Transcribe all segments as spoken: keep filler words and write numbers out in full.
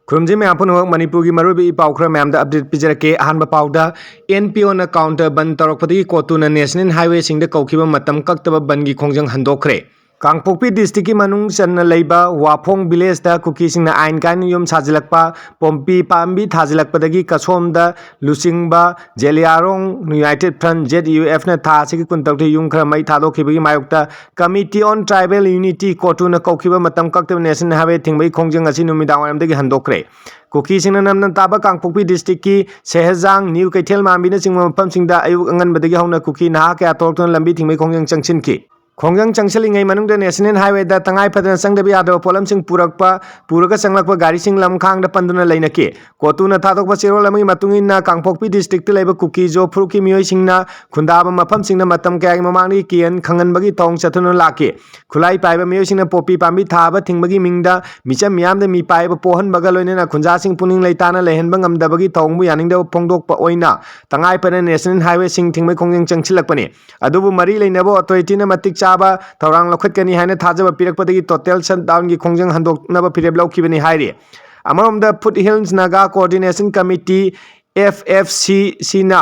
ꯈꯨꯔꯨꯝꯖꯩ ꯃꯌꯥꯝ ꯄꯨꯝꯅꯃꯛ꯫ ꯃꯅꯤꯄꯨꯔꯒꯤ ꯃꯔꯨꯑꯣꯏꯕ ꯏ ꯄꯥꯎ ꯈꯔ ꯃꯌꯥꯝꯗ update ꯄꯤꯖꯔꯛꯀꯦ꯫ ꯑꯍꯥꯟꯕ ꯄꯥꯎꯗ, and P O counter ban ꯇꯧꯔꯛꯄꯗꯒꯤ ꯀꯣꯇꯨꯅ national highwayꯁꯤꯡꯗ ꯀꯧꯈꯤꯕ ꯃꯇꯝ ꯀꯛꯇꯕ ꯕꯟꯒꯤ ꯈꯣꯡꯖꯪ ꯍꯟꯗꯣꯛꯈ꯭ꯔꯦ꯫ ꯀꯥꯡꯄꯣꯛꯄꯤ districtꯀꯤ ꯃꯅꯨꯡ ꯆꯟꯅ ꯂꯩꯕ ꯋꯥꯐꯣꯡ villageꯇ ꯀꯨꯀꯤꯁꯤꯡꯅ ꯑꯥꯏꯟ ꯀꯥꯏꯅ ꯌꯨꯝ ꯁꯥꯖꯤꯜꯂꯛꯄ, ꯄꯣꯝꯄꯤ ꯄꯥꯝꯕꯤ ꯊꯥꯖꯤꯜꯂꯛꯄꯗꯒꯤ ꯀꯁꯣꯝꯗ ꯂꯨꯆꯤꯡꯕ ꯖꯦꯂꯤꯌꯥꯔꯣꯡ United Front, Z U Fꯅ ꯊꯥ ꯑꯁꯤꯒꯤ ꯀꯨꯟꯇꯔꯨꯛꯇ ꯌꯨꯝ ꯈꯔ ꯃꯩ ꯊꯥꯗꯣꯛꯈꯤꯕꯒꯤ ꯃꯥꯌꯣꯛꯇ Committee on Tribal Unity, ꯀꯣꯇꯨꯅ ꯀꯧꯈꯤꯕ ꯃꯇꯝ ꯀꯛꯇꯕ national highway ꯊꯤꯡꯕꯒꯤ ꯈꯣꯡꯖꯪ ꯑꯁꯤ ꯅꯨꯃꯤꯗꯥꯡ ꯋꯥꯏꯔꯝꯗꯒꯤ ꯍꯟꯗꯣꯛꯈ꯭ꯔꯦ꯫ ꯀꯨꯀꯤꯁꯤꯡꯅ ꯅꯝꯅ ꯇꯥꯕ ꯀꯥꯡꯄꯣꯛꯄꯤ districtꯀꯤ ꯁꯦꯍꯖꯥꯡ, ꯅ꯭ꯌꯨ ꯀꯩꯊꯦꯜ ꯃꯥꯟꯕꯤꯅꯆꯤꯡꯕ ꯃꯐꯝꯁꯤꯡꯗ ꯑꯌꯨꯛ ꯑꯉꯟꯕꯗꯒꯤ ꯍꯧꯅ ꯀꯨꯀꯤ ꯅꯍꯥ ꯀꯌꯥ ꯊꯣꯛꯂꯛꯇꯨꯅ ꯂꯝꯕꯤ ꯊꯤꯡꯕꯒꯤ ꯈꯣꯡꯖꯪ ꯆꯪꯁꯤꯟꯈꯤ꯫ ꯈꯣꯡꯖꯪ ꯆꯪꯁꯤꯜꯂꯤꯉꯩ ꯃꯅꯨꯡꯗ national highwayꯗ ꯇꯉꯥꯏ ꯐꯗꯅ ꯆꯪꯗꯕ ꯌꯥꯗꯕ ꯄꯣꯠꯂꯝꯁꯤꯡ ꯄꯨꯔꯛꯄ, ꯄꯨꯔꯒ ꯆꯪꯂꯛꯄ ꯒꯥꯔꯤꯁꯤꯡ ꯂꯝꯈꯥꯡꯗ ꯄꯟꯗꯨꯅ ꯂꯩꯅꯈꯤ꯫ ꯀꯣꯇꯨꯅ ꯊꯥꯗꯣꯛꯄ ꯆꯦꯔꯣꯜ ꯑꯃꯒꯤ ꯃꯇꯨꯡ ꯏꯟꯅ, ꯀꯥꯡꯄꯣꯛꯄꯤ districtꯇ ꯂꯩꯕ ꯀꯨꯀꯤꯖꯣ ꯐꯨꯔꯨꯞꯀꯤ ꯃꯤꯑꯣꯏꯁꯤꯡꯅ ꯈꯨꯟꯗꯥꯕ ꯃꯐꯝꯁꯤꯡꯗ ꯃꯇꯝ ꯀꯌꯥꯒꯤ ꯃꯃꯥꯡꯗꯒꯤ ꯀꯤꯍꯟ ꯈꯪꯍꯟꯕꯒꯤ ꯊꯧꯑꯣꯡ ꯆꯠꯊꯗꯨꯅ ꯂꯥꯛꯈꯤ꯫ ꯈꯨꯠꯂꯥꯏ ꯄꯥꯏꯕ ꯃꯤꯑꯣꯏꯁꯤꯡꯅ ꯄꯣꯄꯤ ꯄꯥꯝꯕꯤ ꯊꯥꯕ ꯊꯤꯡꯕꯒꯤ ꯃꯤꯡꯗ ꯃꯤꯆꯝ ꯃꯤꯌꯥꯝꯗ ꯃꯤꯄꯥꯏꯕ ꯄꯣꯛꯍꯟꯕꯒ ꯂꯣꯏꯅꯅ ꯈꯨꯟꯖꯥꯁꯤꯡ ꯄꯨꯛꯅꯤꯡ ꯂꯩꯇꯥꯅ ꯂꯩꯍꯟꯕ ꯉꯝꯗꯕꯒꯤ ꯊꯧꯑꯣꯡꯕꯨ ꯌꯥꯅꯤꯡꯗꯕ ꯐꯣꯡꯗꯣꯛꯄ ꯑꯣꯏꯅ ꯇꯉꯥꯏ ꯐꯗꯅ national highwayꯁꯤꯡ ꯊꯤꯡꯕꯒꯤ ꯈꯣꯡꯖꯪ ꯆꯪꯁꯤꯜꯂꯛꯄꯅꯤ꯫ ꯑꯗꯨꯕꯨ ꯃꯔꯤ ꯂꯩꯅꯕ authorityꯅ ꯃꯇꯤꯛ ꯆꯥꯕ ꯊꯧꯔꯥꯡ ꯂꯧꯈꯠꯀꯅꯤ ꯍꯥꯏꯅ ꯊꯥꯖꯕ ꯄꯤꯔꯛꯄꯗꯒꯤ total shutdownꯒꯤ ꯈꯣꯡꯖꯪ ꯍꯟꯗꯣꯛꯅꯕ ꯐꯤꯔꯦꯞ ꯂꯧꯈꯤꯕꯅꯤ ꯍꯥꯏꯔꯤ꯫ ꯑꯃꯔꯣꯝꯗ, Foothills Naga Coordination Committee, F F C Cꯅ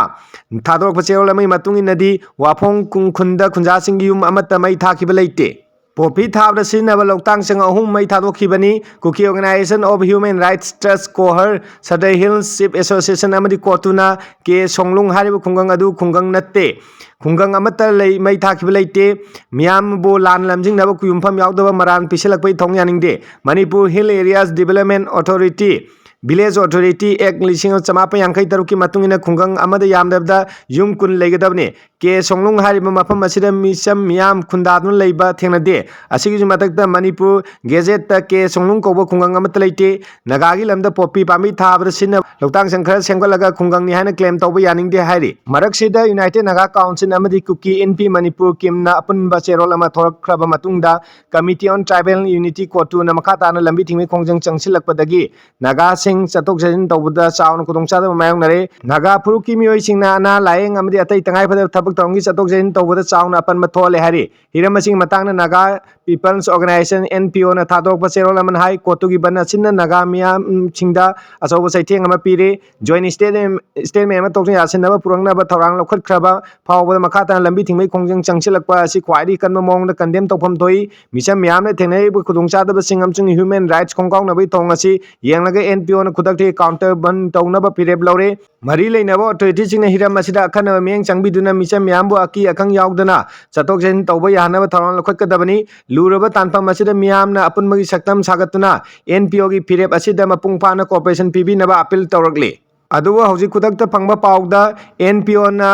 ꯊꯥꯗꯣꯔꯛꯄ ꯆꯦꯔꯣꯜ ꯑꯃꯒꯤ ꯃꯇꯨꯡ ꯏꯟꯅꯗꯤ, ꯋꯥꯐꯣꯡ ꯀꯨꯡ ꯈꯨꯟꯗ ꯈꯨꯟꯖꯥꯁꯤꯡꯒꯤ ꯌꯨꯝ ꯑꯃꯠꯇ ꯃꯩ ꯊꯥꯈꯤꯕ ꯂꯩꯇꯦ꯫ ꯄꯣꯄꯤ ꯊꯥꯕꯗ ꯁꯤꯖꯤꯟꯅꯕ ꯂꯧꯇꯥꯡꯁꯪ ꯑꯍꯨꯝ ꯃꯩ ꯊꯥꯗꯣꯛꯈꯤꯕꯅꯤ꯫ Kuki Organisation of Human Rights Trust, ꯀꯣꯍꯔ, Sadar Hills Chief Association ꯑꯃꯗꯤ ꯀꯣꯇꯨꯅ ꯀꯦ ꯁꯣꯡꯂꯨꯡ ꯍꯥꯏꯔꯤꯕ ꯈꯨꯡꯒꯪ ꯑꯗꯨ ꯈꯨꯡꯒꯪ ꯅꯠꯇꯦ꯫ ꯈꯨꯡꯒꯪ ꯑꯃꯠꯇ ꯂꯩ, ꯃꯩ ꯊꯥꯈꯤꯕ ꯂꯩꯇꯦ꯫ ꯃꯤꯌꯥꯝꯕꯨ ꯂꯥꯟ ꯂꯝꯖꯤꯡꯅꯕ ꯌꯨꯝꯐꯝ ꯌꯥꯎꯗꯕ ꯃꯔꯥꯟ ꯄꯤꯁꯤꯜꯂꯛꯄꯒꯤ ꯊꯧꯑꯣꯡ ꯌꯥꯅꯤꯡꯗꯦ꯫ Manipur Hill Areas Development Authority, Village Authority Act ꯂꯤꯁꯤꯡ ꯑꯃ ꯆꯃꯥꯄꯟ ꯌꯥꯡꯈꯩ ꯇꯔꯨꯛꯀꯤ ꯃꯇꯨꯡ ꯏꯟꯅ ꯈꯨꯡꯒꯪ ꯑꯃꯗ ꯌꯥꯝꯗ꯭ꯔꯕꯗ ꯌꯨꯝ ꯀꯨꯟ ꯂꯩꯒꯗꯕꯅꯤ꯫ ꯀꯦ ꯁꯣꯡꯂꯨꯡ ꯍꯥꯏꯔꯤꯕ ꯃꯐꯝ ꯑꯁꯤꯗ ꯃꯤꯆꯝ ꯃꯤꯌꯥꯝ ꯈꯨꯟꯗꯥꯗꯨꯅ ꯂꯩꯕ ꯊꯦꯡꯅꯗꯦ꯫ ꯑꯁꯤꯒꯤꯁꯨ ꯃꯊꯛꯇ ꯃꯅꯤꯄꯨꯔ ꯒꯦꯖꯦꯠꯇ ꯀꯦ ꯁꯣꯡꯂꯨꯡ ꯀꯧꯕ ꯈꯨꯡꯒꯪ ꯑꯃꯠꯇ ꯂꯩꯇꯦ꯫ ꯅꯥꯒꯥꯒꯤ ꯂꯝꯗ ꯄꯣꯄꯤ ꯄꯥꯝꯕꯤ ꯊꯥꯕꯗ ꯁꯤꯖꯤꯟꯅꯕ ꯂꯧꯇꯥꯡꯁꯪ ꯈꯔ ꯁꯦꯝꯒꯠꯂꯒ ꯈꯨꯡꯒꯪꯅꯤ ꯍꯥꯏꯅ claim ꯇꯧꯕ ꯌꯥꯅꯤꯡꯗꯦ ꯍꯥꯏꯔꯤ꯫ ꯃꯔꯛꯁꯤꯗ, United Naga Council ꯑꯃꯗꯤ Kuki Inpi Manipur, ꯀꯤꯝꯅ ꯑꯄꯨꯟꯕ ꯆꯦꯔꯣꯜ ꯑꯃ ꯊꯣꯔꯛꯈ꯭ꯔꯕ ꯃꯇꯨꯡꯗ, Committee on Tribal Unity, ꯀꯣꯇꯨꯅ ꯃꯈꯥ ꯇꯥꯅ ꯂꯝꯕꯤ ꯊꯤꯡꯕꯒꯤ ꯈꯣꯡꯖꯪ ꯆꯪꯁꯤꯜꯂꯛꯄꯗꯒꯤ ꯅꯥꯒꯥꯁꯤꯡ ꯆꯠꯊꯣꯛ ꯆꯠꯁꯤꯟ ꯇꯧꯕꯗ ꯆꯥꯎꯅ ꯈꯨꯗꯣꯡꯆꯥꯗꯕ ꯃꯥꯌꯣꯛꯅꯔꯦ꯫ ꯅꯥꯒꯥ ꯐꯨꯔꯨꯞꯀꯤ ꯃꯤꯑꯣꯏꯁꯤꯡꯅ ꯑꯅꯥ ꯂꯥꯌꯦꯡ ꯑꯃꯗꯤ ꯑꯇꯩ ꯇꯉꯥꯏ ꯐꯗꯕ ꯊꯕꯛ ꯊꯧꯔꯝꯒꯤ ꯆꯠꯊꯣꯛ ꯆꯠꯁꯤꯟ ꯇꯧꯕꯗ ꯆꯥꯎꯅ ꯑꯄꯟꯕ ꯊꯣꯛꯍꯜꯂꯦ ꯍꯥꯏꯔꯤ꯫ ꯍꯤꯔꯝ ꯑꯁꯤꯒꯤ ꯃꯇꯥꯡꯗ Naga peoples organisation, N P O ꯊꯥꯗꯣꯔꯛꯄ ꯆꯦꯔꯣꯜ ꯑꯃꯅ ꯍꯥꯏ, ꯀꯣꯇꯨꯒꯤ ꯕꯟ ꯑꯁꯤꯅ ꯅꯥꯒꯥ ꯃꯤꯌꯥꯝꯁꯤꯡꯗ ꯑꯆꯧꯕ ꯆꯩꯊꯦꯡ ꯑꯃ ꯄꯤꯔꯦ꯫ ꯖꯣꯏꯟ ꯁ꯭ꯇꯦꯠꯃꯦꯟ ꯑꯃ ꯊꯣꯛꯇꯨꯅ ꯌꯥꯁꯤꯟꯅꯕ ꯄꯨꯔꯛꯅꯕ ꯊꯧꯔꯥꯡ ꯂꯧꯈꯠꯈ꯭ꯔꯕ ꯐꯥꯎꯕꯗ ꯃꯈꯥ ꯇꯥꯅ ꯂꯝꯕꯤ ꯊꯤꯡꯕꯒꯤ ꯈꯣꯡꯖꯪ ꯆꯪꯁꯤꯜꯂꯛꯄ ꯑꯁꯤ ꯈ꯭ꯋꯥꯏꯗꯒꯤ ꯀꯟꯕ ꯃꯑꯣꯡꯗ ꯀꯟꯗꯦꯝ ꯇꯧꯐꯝ ꯊꯣꯛꯏ꯫ ꯃꯤꯆꯝ ꯃꯤꯌꯥꯝꯅ ꯊꯦꯡꯅꯔꯤꯕ ꯈꯨꯗꯣꯡꯆꯥꯗꯕꯁꯤꯡ ꯑꯃꯁꯨꯡ ꯍ꯭ꯌꯨꯃꯦꯟ ꯔꯥꯏꯠꯁ ꯈꯣꯡꯒꯥꯎꯅꯕꯒꯤ ꯊꯧꯑꯣꯡ ꯑꯁꯤ ꯌꯦꯡꯂꯒ ꯑꯦꯟ ꯄꯤ ꯑꯣꯅ ꯈꯨꯗꯛꯇꯒꯤ ꯀꯥꯎꯟꯇꯔ ꯕꯟ ꯇꯧꯅꯕ ꯐꯤꯔꯦꯞ ꯂꯧꯔꯦ꯫ ꯃꯔꯤ ꯂꯩꯅꯕ ꯑꯣꯊꯣꯔꯤꯇꯤꯁꯤꯡꯅ ꯍꯤꯔꯝ ꯑꯁꯤꯗ ꯑꯈꯟꯅꯕ ꯃꯤꯠꯌꯦꯡ ꯆꯪꯕꯤꯗꯨꯅ ꯃꯤꯆꯝ ꯃꯤꯌꯥꯝꯕꯨ ꯑꯀꯤ ꯑꯈꯪ ꯌꯥꯎꯗꯅ ꯆꯠꯊꯣꯛ ꯆꯠꯁꯤꯟ ꯇꯧꯕ ꯌꯥꯍꯟꯅꯕ ꯊꯧꯔꯥꯡ ꯂꯧꯈꯠꯀꯗꯕꯅꯤ꯫ ꯂꯨꯔꯕ ꯇꯥꯟꯐꯝ ꯑꯁꯤꯗ ꯃꯤꯌꯥꯝꯅ ꯑꯄꯨꯟꯕꯒꯤ ꯁꯛꯇꯝ ꯁꯥꯒꯠꯇꯨꯅ ꯑꯦꯟ ꯄꯤ ꯑꯣꯒꯤ ꯐꯤꯔꯦꯞ ꯑꯁꯤꯗ ꯃꯄꯨꯡ ꯐꯥꯅ ꯀꯣꯑꯣꯄꯔꯦꯁꯟ ꯄꯤꯕꯤꯅꯕ ꯑꯄꯤꯜ ꯇꯧꯔꯛꯂꯤ꯫ ꯑꯗꯨꯕꯨ ꯍꯧꯖꯤꯛ ꯈꯨꯗꯛꯇ ꯐꯪꯕ ꯄꯥꯎꯗ ꯑꯦꯟ ꯄꯤ ꯑꯣꯅ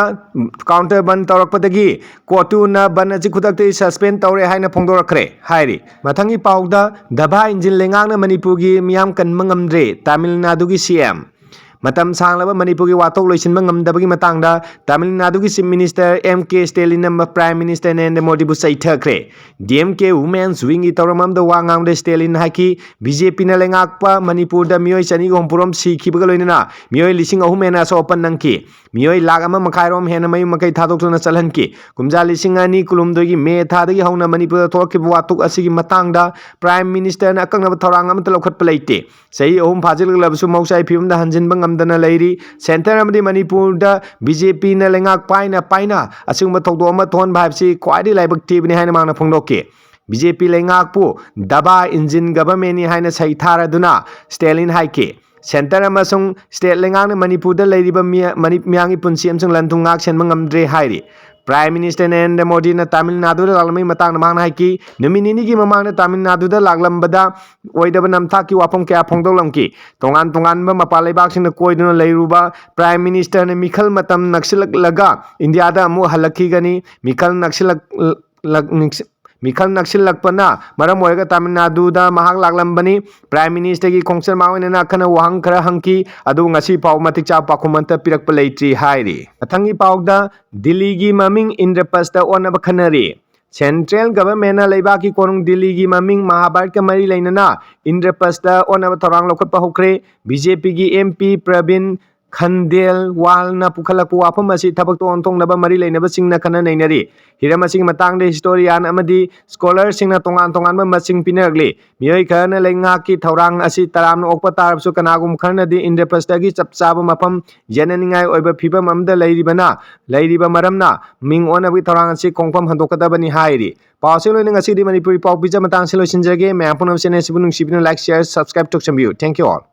ꯀꯥꯎꯟꯇꯔ ꯕꯟ ꯇꯧꯔꯛꯄꯗꯒꯤ ꯀꯣꯇꯨꯅ ꯕꯟ ꯑꯁꯤ ꯈꯨꯗꯛꯇꯒꯤ ꯁꯁꯄꯦꯟ ꯇꯧꯔꯦ ꯍꯥꯏꯅ ꯐꯣꯡꯗꯣꯔꯛꯈ꯭ꯔꯦ ꯍꯥꯏꯔꯤ꯫ ꯃꯊꯪꯒꯤ ꯄꯥꯎꯗ ꯗꯕꯥ ꯏꯟꯖꯤꯟ ꯂꯩꯉꯥꯛꯅ ꯃꯅꯤꯄꯨꯔꯒꯤ ꯃꯤꯌꯥꯝ ꯀꯟꯕ ꯉꯝꯗ꯭ꯔꯦ, ꯇꯥꯃꯤꯜ ꯅꯥꯗꯨꯒꯤ ꯁꯤ ꯑꯦꯝ꯫ ꯃꯇꯝ ꯁꯥꯡꯂꯕ ꯃꯅꯤꯄꯨꯔꯒꯤ ꯋꯥꯊꯣꯛ ꯂꯣꯏꯁꯤꯟꯕ ꯉꯝꯗꯕꯒꯤ ꯃꯇꯥꯡꯗ ꯇꯥꯃꯤꯜ ꯅꯥꯗꯨꯒꯤ ꯆꯤꯐ ꯃꯤꯅꯤꯁꯇꯔ ꯑꯦꯝ ꯀꯦ ꯁ꯭ꯇꯦꯂꯤꯟꯅ ꯄ꯭ꯔꯥꯏꯝ ꯃꯤꯅꯤꯁꯇꯔ ꯅꯔꯦꯟꯗ꯭ꯔ ꯃꯣꯗꯤꯕꯨ ꯆꯩꯊꯈ꯭ꯔꯦ꯫ ꯗꯤ ꯑꯦꯝ ꯀꯦ ꯋꯨꯃꯦꯟꯁ ꯋꯤꯡꯒꯤ ꯊꯧꯔꯝ ꯑꯃꯗ ꯋꯥ ꯉꯥꯡꯕꯗ ꯁ꯭ꯇꯦꯂꯤꯟ ꯍꯥꯏꯈꯤ, ꯕꯤ ꯖꯦ ꯄꯤꯅ ꯂꯩꯉꯥꯛꯄ ꯃꯅꯤꯄꯨꯔꯗ ꯃꯤꯑꯣꯏ ꯆꯅꯤꯒ ꯍꯨꯝꯐꯨꯔꯣꯝ ꯁꯤꯈꯤꯕꯒ ꯂꯣꯏꯅꯅ ꯃꯤꯑꯣꯏ ꯂꯤꯁꯤꯡ ꯑꯍꯨꯝ ꯍꯦꯟꯅ ꯑꯁꯣꯛ ꯑꯄꯟ ꯅꯪꯈꯤ꯫ ꯃꯤꯑꯣꯏ ꯂꯥꯈ ꯑꯃ ꯃꯈꯥꯏꯔꯣꯝ ꯍꯦꯟꯅ ꯃꯌꯨꯝ ꯃꯀꯩ ꯊꯥꯗꯣꯛꯇꯨꯅ ꯆꯠꯍꯟꯈꯤ꯫ ꯀꯨꯝꯖꯥ ꯂꯤꯁꯤꯡ ꯑꯅꯤ ꯀꯨꯟꯍꯨꯝꯗꯣꯏꯒꯤ ꯃꯦ ꯊꯥꯗꯒꯤ ꯍꯧꯅ ꯃꯅꯤꯄꯨꯔꯗ ꯊꯣꯛꯂꯛꯈꯤꯕ ꯋꯥꯊꯣꯛ ꯑꯁꯤꯒꯤ ꯃꯇꯥꯡꯗ ꯄ꯭ꯔꯥꯏꯝ ꯃꯤꯅꯤꯁꯇꯔꯅ ꯑꯀꯛꯅꯕ ꯊꯧꯔꯥꯡ ꯑꯃꯠꯇ ꯂꯧꯈꯠꯄ ꯂꯩꯇꯦ꯫ ꯆꯍꯤ ꯑꯍꯨꯝ ꯐꯥꯖꯤꯜꯂꯛꯂꯕꯁꯨ ꯃꯍꯧꯁꯥꯒꯤ ꯐꯤꯕꯝꯗ ꯍꯟꯖꯤꯟꯕ ꯉꯝꯗꯅ ꯂꯩꯔꯤ꯫ ꯁꯦꯟꯇꯔ ꯑꯃꯗꯤ ꯃꯅꯤꯄꯨꯔꯗ ꯕꯤ ꯖꯦ ꯄꯤꯅ ꯂꯩꯉꯥꯛ ꯄꯥꯏꯅ ꯄꯥꯏꯅ ꯑꯁꯤꯒꯨꯝꯕ ꯊꯧꯗꯣꯛ ꯑꯃ ꯊꯣꯛꯍꯟꯕ ꯍꯥꯏꯕꯁꯤ ꯈ꯭ꯋꯥꯏꯗꯒꯤ ꯂꯥꯏꯕꯛ ꯊꯤꯕꯅꯤ ꯍꯥꯏꯅ ꯃꯍꯥꯛꯅ ꯐꯣꯡꯗꯣꯛꯈꯤ꯫ ꯕꯤ ꯖꯦ ꯄꯤ ꯂꯩꯉꯥꯛꯄꯨ ꯗꯕꯥ ꯏꯟꯖꯤꯟ ꯒꯚꯔꯟꯃꯦꯟꯠꯅꯤ ꯍꯥꯏꯅ ꯁꯩꯊꯥꯔꯗꯨꯅ ꯁ꯭ꯇꯦꯂꯤꯟ ꯍꯥꯏꯈꯤ꯫ ꯁꯦꯟꯇꯔ ꯑꯃꯁꯨꯡ ꯁ꯭ꯇꯦꯠ ꯂꯩꯉꯥꯛꯅ ꯃꯅꯤꯄꯨꯔꯗ ꯂꯩꯔꯤꯕ ꯃꯤꯌꯥ-, ꯃꯅꯤ-, ꯃꯤꯌꯥꯝꯒꯤ ꯄꯨꯟꯁꯤ ꯑꯃꯁꯨꯡ ꯂꯟ ꯊꯨꯝ ꯉꯥꯛ ꯁꯦꯟꯕ ꯉꯝꯗ꯭ꯔꯦ ꯍꯥꯏꯔꯤ꯫ ꯄ꯭ꯔꯥꯏꯝ ꯃꯤꯅꯤꯁꯇꯔ ꯅꯔꯦꯟꯗ꯭ꯔ ꯃꯣꯗꯤꯅ ꯇꯥꯃꯤꯜ ꯅꯥꯗꯨꯗ ꯂꯥꯛꯂꯝꯕꯒꯤ ꯃꯇꯥꯡꯗ ꯃꯍꯥꯛꯅ ꯍꯥꯏꯈꯤ, ꯅꯨꯃꯤꯠ ꯅꯤꯅꯤꯒꯤ ꯃꯃꯥꯡꯗ ꯇꯥꯃꯤꯜ ꯅꯥꯗꯨꯗ ꯂꯥꯛꯂꯝꯕꯗ ꯑꯣꯏꯗꯕ ꯅꯝꯊꯥꯛꯀꯤ ꯋꯥꯐꯝ ꯀꯌꯥ ꯐꯣꯡꯗꯣꯛꯂꯝꯈꯤ꯫ ꯇꯣꯉꯥꯟ ꯇꯣꯉꯥꯟꯕ ꯃꯄꯥꯟ ꯂꯩꯕꯥꯛꯁꯤꯡꯗ ꯀꯣꯏꯗꯨꯅ ꯂꯩꯔꯨꯕ ꯄ꯭ꯔꯥꯏꯝ ꯃꯤꯅꯤꯁꯇꯔꯅ ꯃꯤꯈꯜ ꯃꯇꯝ ꯅꯛꯁꯤꯜꯂꯛꯂꯒ ꯏꯟꯗꯤꯌꯥꯗ ꯑꯃꯨꯛ ꯍꯜꯂꯛꯈꯤꯒꯅꯤ꯫ ꯃꯤꯈꯜ ꯅꯛꯁꯤꯜꯂꯛ-, ꯂꯛ-, ꯅꯤꯡꯁ-, ꯃꯤꯈꯜ ꯅꯛꯁꯤꯜꯂꯛꯄꯅ ꯃꯔꯝ ꯑꯣꯏꯔꯒ ꯇꯥꯃꯤꯜ ꯅꯥꯗꯨꯗ ꯃꯍꯥꯛ ꯂꯥꯛꯂꯝꯕꯅꯤ꯫ ꯄ꯭ꯔꯥꯏꯝ ꯃꯤꯅꯤꯁꯇꯔꯒꯤ ꯈꯣꯡꯆꯠ ꯃꯥꯡꯑꯣꯏꯅꯅ ꯑꯈꯟꯅ ꯋꯥꯍꯪ ꯈꯔ ꯍꯪꯈꯤ, ꯑꯗꯨꯕꯨ ꯉꯁꯤ ꯐꯥꯎꯕ ꯃꯇꯤꯛ ꯆꯥꯕ ꯄꯥꯎꯈꯨꯝ ꯑꯃꯠꯇ ꯄꯤꯔꯛꯄ ꯂꯩꯇ꯭ꯔꯤ ꯍꯥꯏꯔꯤ꯫ ꯃꯊꯪꯒꯤ ꯄꯥꯎꯗ, ꯗꯤꯜꯂꯤꯒꯤ ꯃꯃꯤꯡ ꯏꯟꯗ꯭ꯔꯄ꯭ꯔꯁꯇ ꯑꯣꯟꯅꯕ ꯈꯟꯅꯔꯤ꯫ Central Governmentꯅ ꯂꯩꯕꯥꯛꯀꯤ ꯀꯣꯅꯨꯡ ꯗꯤꯜꯂꯤꯒꯤ ꯃꯃꯤꯡ ꯃꯍꯥꯚꯥꯔꯠꯀ ꯃꯔꯤ ꯂꯩꯅꯅ ꯏꯟꯗ꯭ꯔꯄ꯭ꯔꯁꯇ ꯑꯣꯟꯅꯕ ꯊꯧꯔꯥꯡ ꯂꯧꯈꯠꯄ ꯍꯧꯈ꯭ꯔꯦ꯫ BJPꯒꯤ MP ꯄ꯭ꯔꯕꯤꯟ ꯈꯟꯗꯦꯜꯋꯥꯜꯅ ꯄꯨꯈꯠꯂꯛꯄ ꯋꯥꯐꯝ ꯑꯁꯤ ꯊꯕꯛꯇ ꯑꯣꯟꯊꯣꯛꯅꯕ ꯃꯔꯤ ꯂꯩꯅꯕꯁꯤꯡꯅ ꯈꯟꯅ ꯅꯩꯅꯔꯤ꯫ ꯍꯤꯔꯝ ꯑꯁꯤꯒꯤ ꯃꯇꯥꯡꯗ historian ꯑꯃꯗꯤ scholarꯁꯤꯡꯅ ꯇꯣꯉꯥꯟ ꯇꯣꯉꯥꯟꯕ ꯃꯁꯤꯡ ꯄꯤꯅꯔꯛꯂꯤ꯫ ꯃꯤꯑꯣꯏ ꯈꯔꯅ ꯂꯩꯉꯥꯛꯀꯤ ꯊꯧꯔꯥꯡ ꯑꯁꯤ ꯇꯔꯥꯝꯅ ꯑꯣꯛꯄ ꯇꯥꯔꯕꯁꯨ, ꯀꯅꯥꯒꯨꯝꯕ ꯈꯔꯅꯗꯤ ꯏꯟꯗ꯭ꯔꯄ꯭ꯔꯁꯇꯒꯤ ꯆꯞ ꯆꯥꯕ ꯃꯐꯝ ꯌꯦꯠꯅꯅꯤꯡꯉꯥꯏ ꯑꯣꯏꯕ ꯐꯤꯕꯝ ꯑꯃꯗ ꯂꯩꯔꯤꯕꯅ, ꯂꯩꯔꯤꯕ ꯃꯔꯝꯅ ꯃꯤꯡ ꯑꯣꯟꯅꯕꯒꯤ ꯊꯧꯔꯥꯡ ꯑꯁꯤ ꯈꯣꯡꯐꯝ ꯍꯟꯗꯣꯛꯀꯗꯕꯅꯤ ꯍꯥꯏꯔꯤ꯫ ꯄꯥꯎꯁꯦ ꯂꯣꯏꯅ ꯉꯁꯤꯗꯤ ꯃꯅꯤꯄꯨꯔꯤ ꯄꯥꯎ ꯄꯤꯖ ꯃꯇꯥꯡꯁꯤ ꯂꯣꯏꯁꯤꯟꯖꯔꯒꯦ꯫ ꯃꯌꯥꯝ ꯄꯨꯝꯅꯃꯛ channel ꯑꯁꯤꯕꯨ ꯅꯨꯡꯁꯤꯕꯤꯗꯨꯅ like, share, subscribe ꯇꯧꯁꯟꯕꯤꯌꯨ꯫ Thank you all꯫